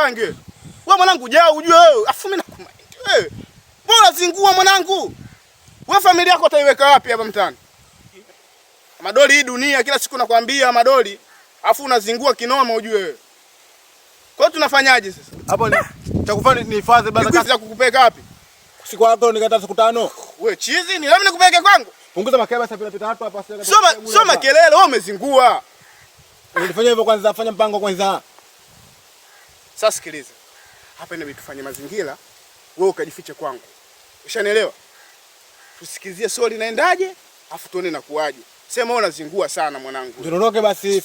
bangi wewe? Wewe mwanangu jao ujue wewe. Afu mimi nakumaindi wewe. Bora zingua mwanangu. Wewe familia yako utaiweka wapi hapa mtaani? Madoli hii dunia kila siku nakwambia madoli. Afu unazingua kinoma ujue wewe. Kwa hiyo tunafanyaje sasa? Hapo ni cha kufanya ni hifadhi baba. Nikuizi kukupeka wapi? Siku hapo nikata siku 5. Wewe chizi ni labda nikupeke kwangu? Punguza makelele basi pita pita hapa hapa. Sio makelele, wewe umezingua. Ulifanya hivyo kwanza, fanya mpango kwanza. Sasa sikiliza. Hapa inabidi tufanye mazingira, wewe ukajifiche kwangu. Ushanielewa? Tusikizie swali inaendaje, afu tuone nakuaje. Sema wewe unazingua sana mwanangu. Tuondoke basi.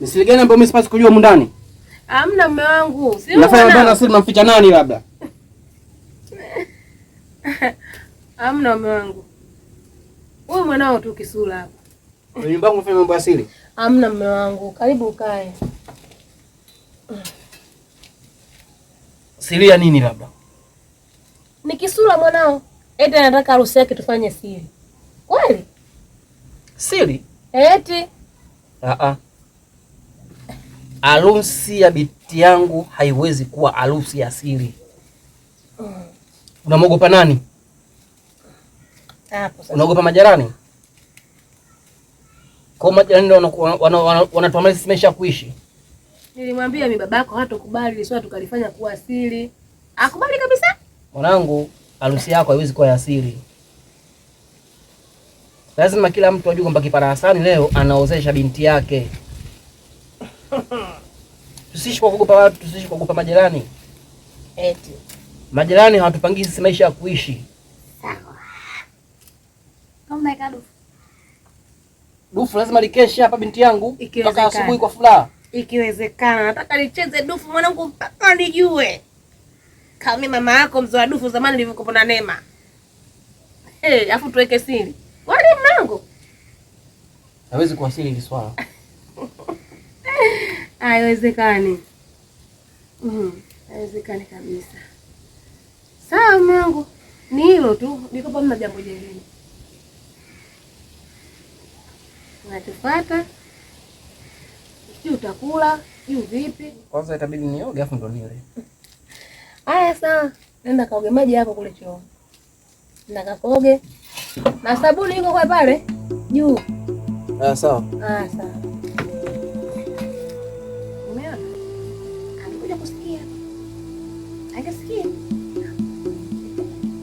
Ni siri gani ambayo mimi sipasi kujua humu ndani? Hamna mume wangu. Si nafanya bana siri namficha nani labda? Hamna mume wangu. Wewe mwanao tu kisura hapa. Ni nyumba yangu unafanya mambo ya siri? Hamna mume wangu. Karibu ukae. Siri ya nini labda? Ni kisura mwanao. Eti anataka harusi yake tufanye siri. Kweli? Siri? Eti. Harusi ya binti yangu haiwezi kuwa harusi ya siri. Unamwogopa nani? Hapo sasa. Unaogopa majirani? Kwa majirani ndio wanatuamlia sisi maisha kuishi. Nilimwambia mimi babako hatokubali swala tukalifanya kuwa siri. Akubali kabisa? Mwanangu, harusi yako haiwezi kuwa ya siri. Lazima kila mtu ajue kwamba Kipara Hasani leo anaozesha binti yake. Tusiishi kwa kuogopa watu, tusiishi kwa kuogopa majirani. Eti. Majirani hawatupangii sisi maisha ya kuishi. Sawa. Kama dufu. Dufu lazima likeshe hapa binti yangu mpaka asubuhi kwa furaha. Ikiwezekana nataka nicheze dufu mwanangu mpaka nijue. Kama mimi mama yako mzoa dufu zamani nilivyokuwa na Neema. Eh, afu tuweke siri. Wale mwanangu. Hawezi kuwa siri hili swala. Haiwezekani. Haiwezekani kabisa. Sawa mwanangu. Ni hilo tu, niko pamoja na jambo jingine. Unatufuata? Sijui utakula, sijui vipi? Kwanza itabidi nioge afu ndo nile. Haya sawa, nenda kaoge maji yako kule chooni. Nenda kaoge. Na sabuni iko kwa pale juu. Ah sawa. Ah sawa. Umeona? Alikuja kusikia. Akasikia.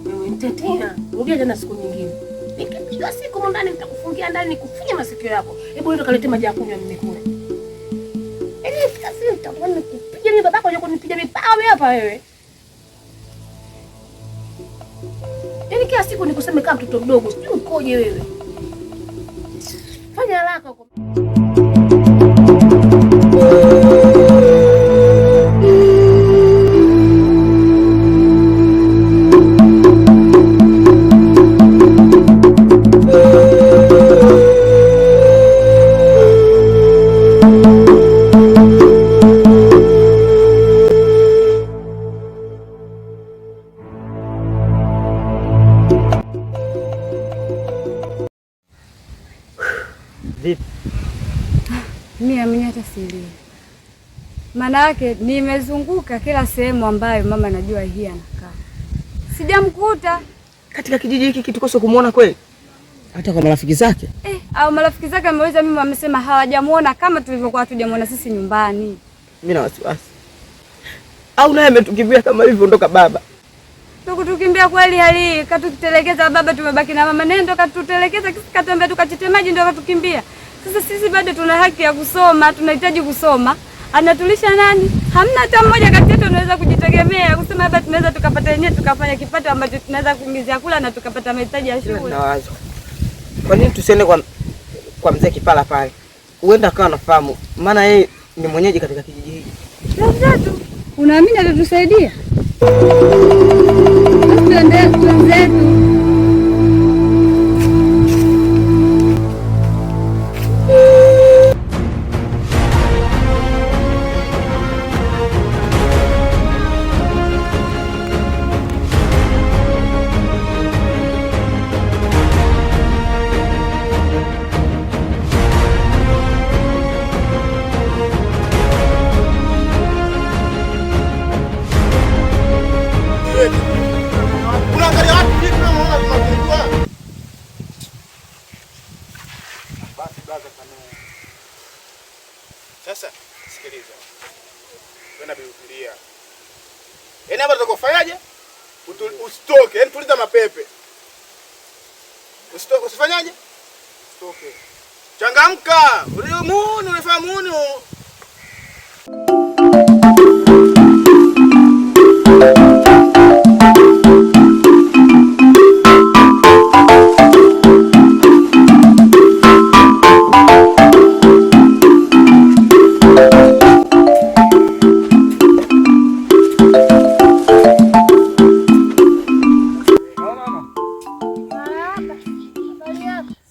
Wewe nitetea. Rudia tena siku nyingine. Nikipiga siku ndani nitakufungia ndani nikufunye masikio yako. Hebu nenda kalete maji ya kunywa mimi kule. Yaani sasa nitakuwa nikupiga mimi babako aje kunipiga mipawe hapa wewe. Yaani kila siku nikuseme kama mtoto mdogo, sijui ukoje wewe. Fanya haraka huko. Maana yake nimezunguka kila sehemu ambayo mama najua hii anakaa. Sijamkuta. Katika kijiji hiki kitukoso kumuona kweli? Hata kwa marafiki zake? Au marafiki zake ameuliza mimi wamesema hawajamuona kama tulivyokuwa hatujamuona sisi nyumbani. Mimi na wasiwasi. Au naye ametukimbia kama alivyoondoka baba. Tukutukimbia kweli hali katutelekeza baba, tumebaki na mama. Nendo katutelekeza kisi katembea tukachite maji ndio katukimbia. Sasa sisi bado tuna haki ya kusoma, tunahitaji kusoma. Anatulisha nani? Hamna hata mmoja kati yetu anaweza kujitegemea kusema hapa tunaweza tukapata yenyewe tukafanya kipato ambacho tunaweza kuingizia kula na tukapata mahitaji ya shule. Na wazo. Kwa nini tusiende kwa mzee Kipala pale? Huenda akawa anafahamu, maana yeye ni mwenyeji katika kijiji hiki. Mzetu, unaamini atatusaidia? Tuende kwa mzetu. Usitoke, yaani tuliza mapepe. Usitoke, usifanyaje? Usitoke. Changamka. Muuni unafanya muuni.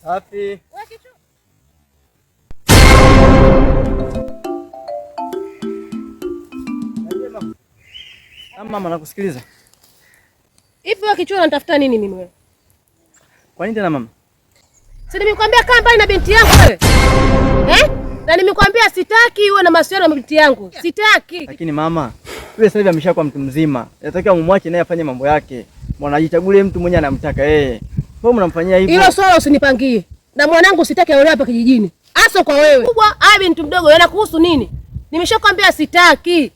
Safi. Mama, nakusikiliza. Hivi wewe kichwa unanitafuta nini mimi wewe? Kwa nini tena mama? Si nimekuambia kaa mbali na binti yangu wewe? Eh? Na nimekuambia sitaki uwe na mahusiano na binti yangu. Sitaki. Lakini mama, yule sasa hivi ameshakuwa mtu mzima. Inatakiwa mumwache naye afanye mambo yake. Mwanajichagulie mtu mwenye anamtaka yeye. Wewe mnamfanyia hivyo. Hilo swala usinipangie. Na mwanangu sitaki aolewe hapa kijijini. Hasa kwa wewe. Kubwa, ai binti mdogo, yanakuhusu nini? Nimeshakwambia sitaki.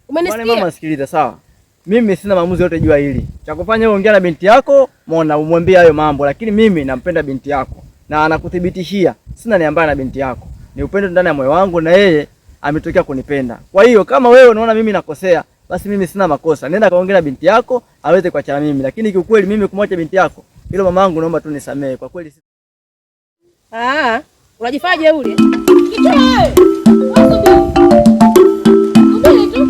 Umenisikia? Mama, sikiliza sawa. Mimi sina maamuzi yote juu ya hili. Cha kufanya wewe ongea na binti yako, muona umwambie hayo mambo, lakini mimi nampenda binti yako na anakuthibitishia sina nia mbaya na binti yako. Ni upendo ndani ya moyo wangu na yeye ametokea kunipenda. Kwa hiyo kama wewe unaona mimi nakosea, basi mimi sina makosa. Nenda kaongea na binti yako aweze kuachana mimi, lakini kiukweli mimi kumwacha binti yako, hilo mamangu naomba tu nisamee kwa kweli. Ah, unajifanya jeuri. Kichwa wewe. Subiri tu.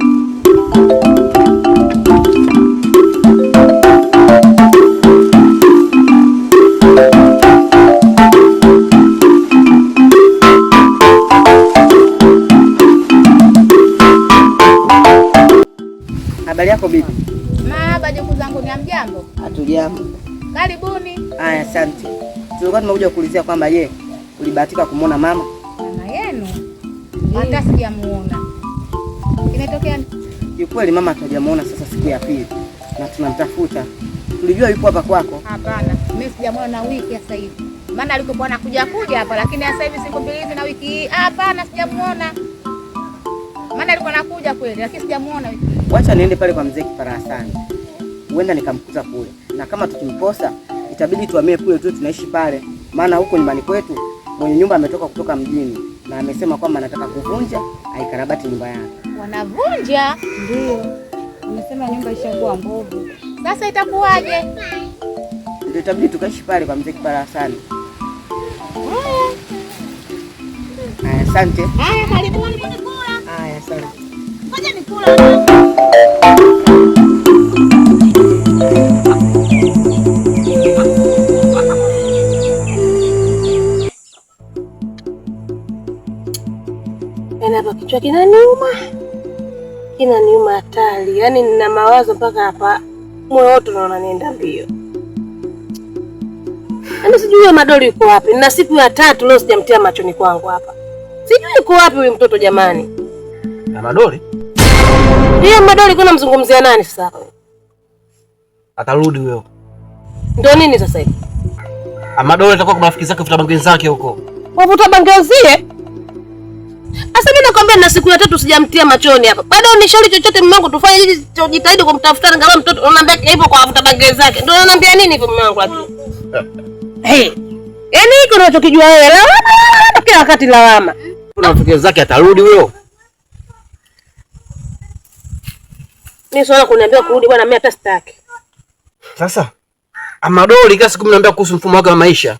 Habari yako bibi? Marahaba jukuu zangu, ni hamjambo? Hatujambo. Karibuni. Aya, asante. Tulikuwa tumekuja kuulizia kwamba je, ulibahatika kumuona mama? Mama yenu? Hata sijamuona. Imetokea kiukweli mama hatujamuona sasa siku ya pili na tunamtafuta. Tulijua yupo hapa kwako. Hapana, mimi sijamuona na wiki sasa hivi. Maana alikuwa anakuja kuja hapa lakini sasa hivi siku mbili hizi na wiki hii hapana sijamuona. Maana alikuwa anakuja kweli lakini sijamuona wiki. Wacha niende pale kwa mzee Kipara Hasani. Huenda nikamkuta kule. Na kama tukimkosa itabidi tuhamie kule tu tunaishi pale. Maana huko nyumbani kwetu mwenye nyumba ametoka kutoka mjini na amesema kwamba anataka kuvunja aikarabati nyumba yake. Wanavunja? Ndio. Amesema nyumba ishakuwa mbovu. Sasa itakuwaje? Ndio itabidi tukaishi pale kwa mzee Kipara Hasani. Haya, asante. Haya, karibuni kula. Haya, asante. Ngoja nikula. Yaani hapa kichwa kinaniuma. Kinaniuma hatari. Yaani nina mawazo mpaka hapa moyo wote unaona nienda mbio. Yaani sijui huyo Madoli yuko wapi. Nina siku ya tatu leo sijamtia machoni kwangu hapa. Sijui yuko wapi huyu mtoto jamani. Na Madoli? Ndiyo Madoli, kuna mzungumzia nani sasa hapa? Atarudi huyo. Ndio nini sasa hivi? Madoli atakuwa kwa marafiki zake kuvuta bangi zake huko. Wavuta bangi wenzie? Sasa mimi nakwambia na siku ya tatu sijamtia machoni hapa. Bado unishauri chochote mume wangu tufanye nini? Jitahidi kumtafuta angalau mtoto. Unaniambia hivyo kwa wavuta bangi zake. Ndio unaniambia nini hivyo mume wangu lakini? Hey. Yaani hiko unachokijua wewe lawama kila wakati lawama. Kuna marafiki zake atarudi huyo. Mimi swala kuniambia kurudi bwana mimi hata sitaki. Sasa Amadoli kila siku mnaambia kuhusu mfumo wake wa maisha.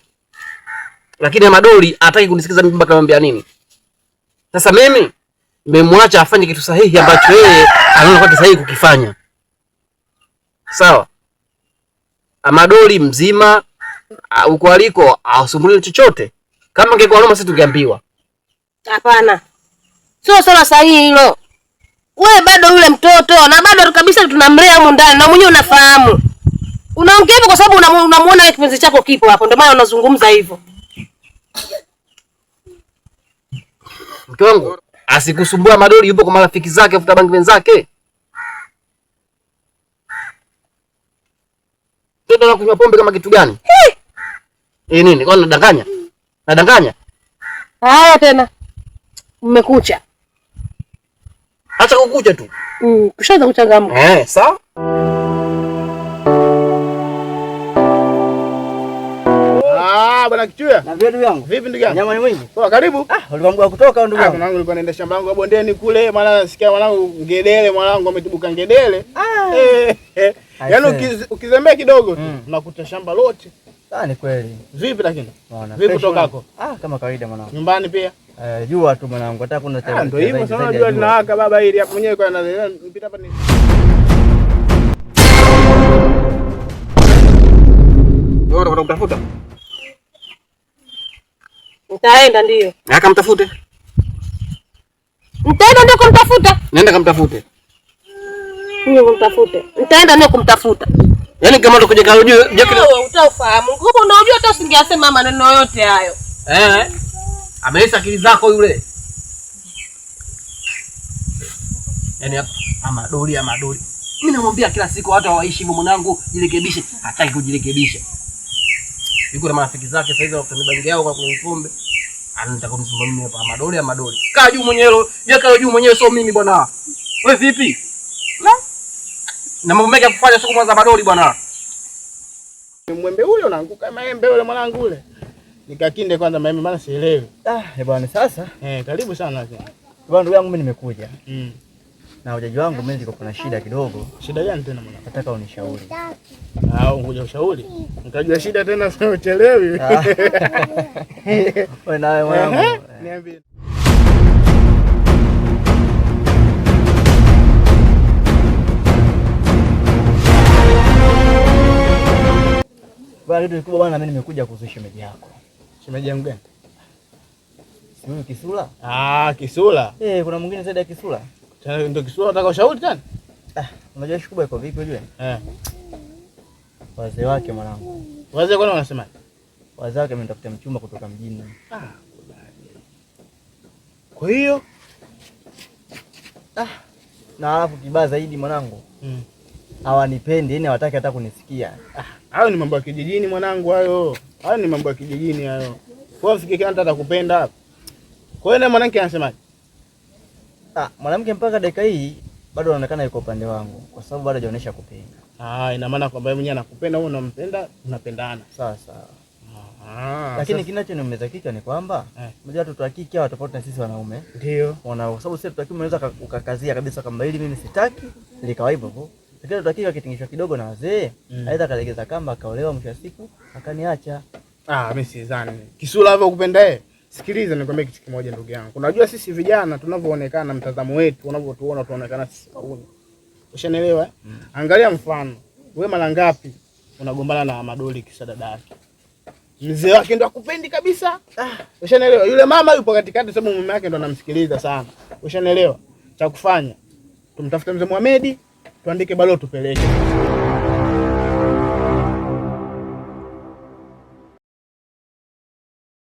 Lakini Amadoli hataki kunisikiza mimi mpaka namwambia nini. Sasa mimi nimemwacha afanye kitu sahihi ambacho yeye anaona kwake sahihi kukifanya. Sawa? Amadoli mzima huko aliko asumbuliwe chochote. Kama angekuwa noma sisi tungeambiwa. Hapana. Sio swala sahihi hilo. Wewe bado yule mtoto na bado kabisa tunamlea humu ndani na mwenyewe unafahamu. Unaongea hivyo kwa sababu unamuona wewe kipenzi chako kipo hapo, ndio maana unazungumza hivyo. Mke wangu asikusumbua Madoli, yupo kwa marafiki zake, afuta bangi wenzake. Mtoto anakunywa pombe kama kitu gani? Eh, nini? Kwani nadanganya? Nadanganya? Haya tena. Mmekucha. Acha kukucha tu. Kushaanza kuchangamka. Sawa? Ah, bwana Kichuya. Na vipi ndugu yangu? Vipi ndugu yangu? Nyama ni mwingi. Poa, karibu. Ah, ulikuwa kutoka ndugu Ah, yangu. mwanangu nilikuwa naenda shamba langu bondeni kule, maana nasikia mwanangu ngedele, mwanangu ametubuka ngedele. Ah. Eh. Yaani ukizembea kidogo tu unakuta shamba lote. Ah, ni kweli. Vipi lakini? Bwana. Vipi fresh kutokako? mwanangu. Ah, kama kawaida mwanangu. Nyumbani pia? Eh, jua tu mwanangu, hata kuna Ah, ndio hivyo sasa jua linawaka baba hili hapo mwenyewe kwa mpita hapa ni. Wewe unakwenda kumtafuta? Nitaenda ndio. Akamtafute. Nitaenda ndio kumtafuta. Nenda kamtafute. Mimi kumtafute. Nitaenda ndio kumtafuta. Yaani kama utakuja kalo juu, Wewe utafahamu. Nguvu unaojua hata usingesema maneno yote hayo. Eh. Ameisa akili zako yule. Yaani amadoli amadoli. Mimi namwambia kila siku watu hawaishi hivyo mwanangu, jirekebishe. Hataki kujirekebisha. Yuko na marafiki zake sasa hivi wanakunywa bangi yao kwa kunywa pombe. Anataka kunisumbua mimi hapa amadoli amadoli. Kaa juu mwenyewe, jiweka juu mwenyewe sio mimi bwana. Wewe vipi? La? Na mambo mengi ya kufanya sio kwanza amadoli bwana. Mwembe ule unaanguka maembe ule mwanangu ule. Nikakinde kwanza maembe maana sielewi. Ah, eh bwana sasa. Eh, karibu sana. Bwana ndugu yangu mimi nimekuja. Mm. Na ujaji wangu mimi niko kuna shida kidogo. Shida gani tena mwanangu? Nataka unishauri. Ah, ungoja ushauri. Nikajua shida tena sio uchelewi. Wewe nawe mwanangu. Niambie. Bwana kitu kikubwa bwana mimi nimekuja kuhusu shemeji yako. Shemeji yangu gani? Si huyu Kisula? Ah, Kisula. Eh, kuna mwingine zaidi ya Kisula? Tena ndio Kisula unataka ushauri tena? Ah, unajua ishu kubwa iko vipi unajua? Eh. Wazee wake mwanangu. Wazee kwani wanasemaje? Wazee wake wamenitafutia mchumba kutoka mjini. Ah, kwa hiyo Na alafu kibaya zaidi mwanangu. Hawanipendi, yani hawataki hata kunisikia. Hayo ni mambo ya kijijini mwanangu hayo. Hayo ni mambo ya kijijini hayo. Kwa hiyo mfike kila atakupenda hapo. Kwa hiyo na mwanamke anasemaje? Ah, mwanamke mpaka dakika hii bado anaonekana yuko upande wangu kwa sababu bado hajaonyesha kupinga. Ah, ina maana kwamba yeye mwenyewe anakupenda, wewe unampenda, unapendana. Sawa sawa. Ah, lakini kinachoniumiza kichwa ni kwamba unajua watoto wa kike hawa tofauti na sisi wanaume. Ndio. Wana kwa sababu sisi watoto wa kiume unaweza ukakazia kabisa kwamba hili mimi sitaki, likawa hivyo hivyo. Lakini watoto wa kike akitingishwa kidogo na wazee, aidha akalegeza kamba akaolewa mwisho wa siku akaniacha. Ah, mimi sidhani. Kisula hapo kupenda yeye. Sikiliza nikwambie kitu kimoja ndugu yangu. Unajua sisi vijana tunavyoonekana, mtazamo wetu unavyotuona tunaonekana sisi kauni. Ushanielewa? Angalia mfano. Wewe mara ngapi unagombana na Amadoli kisa dada yake? Mzee wake ndo akupendi kabisa. Ah, ushanielewa? Yule mama yupo katikati sababu mume wake ndo anamsikiliza sana. Ushanielewa? Cha kufanya tumtafute mzee Muhamedi, tuandike barua tupeleke.